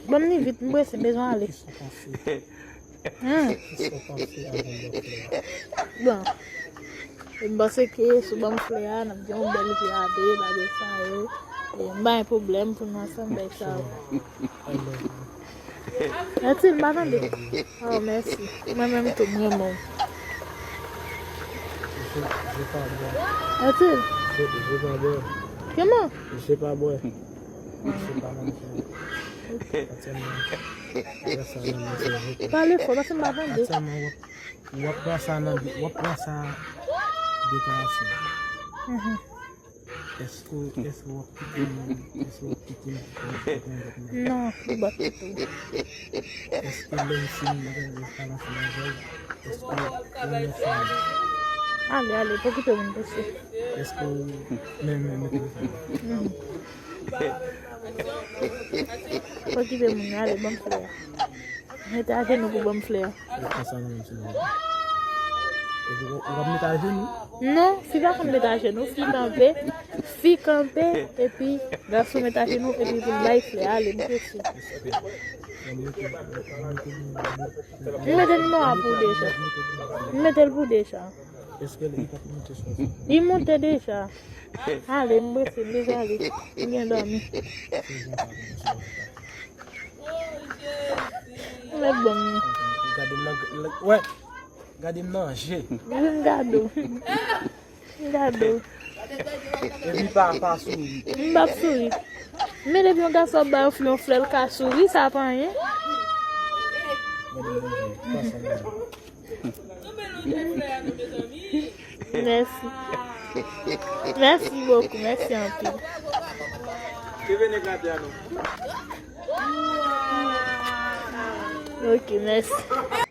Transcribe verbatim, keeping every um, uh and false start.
Ban m li vit, m prese, m bezwen ale. Hmm. Bon. E m panse ke si w ban m flè a, n ap gen yon bèl vi a de, bagay sa yo. E m pa gen pwoblèm pou nou ansanm, bagay sa yo. Mèsi, m pa tande. Oh, mèsi. Mwen menm tou, m renmen w. Mèsi. Kòman? Pale fò, paske m pa tande. Aktyèlman, w ap, w ap pran sa nan, w ap pran sa deklarasyon. Mhm. Èske, èske w ap kite m, èske w ap kite m pou w fè yon lòt nèg? Non, li p ap kite w. Èske lè m fin, lè m fin avanse avè w, èske w ap fè m? Ale, ale, pa okipe moun, mesye. Èske w, men, men, men telefòn nan. Mhm. Pa okipe moun, ale, ban m flè a. Mete ajenou pou ban m flè a. Ou konsa nan menm silvouplè. Epi ou, ou ap mete ajenou? Non, fi pa konn mete ajenou, fi kanpe, fi kanpe, epi gason mete ajenou, epi pou l bay flè a, ale, m prese. Respè. Ou ap mete, ou ap mete, ou ap mete. M mete nimewo a pou ou deja. M mete l pou ou deja. Èske li p ap monte sou WhatsApp? Li monte deja. Ale, m prese, m bezwen ale. M gen dòmi. Mèt ban m li. Gade m nan, wè, gade m nan je. M gade w. M gade w. Epi pa, pa souri. M p ap souri. Men depi yon gason ap ba yon fi yon flè, l ka souri, sa pa anyen. Gade m nan je. Pa sa m nan. Mèsi. Mèsi bokou, mèsi anpil. Leve nèg la pye a non. Ok, mèsi.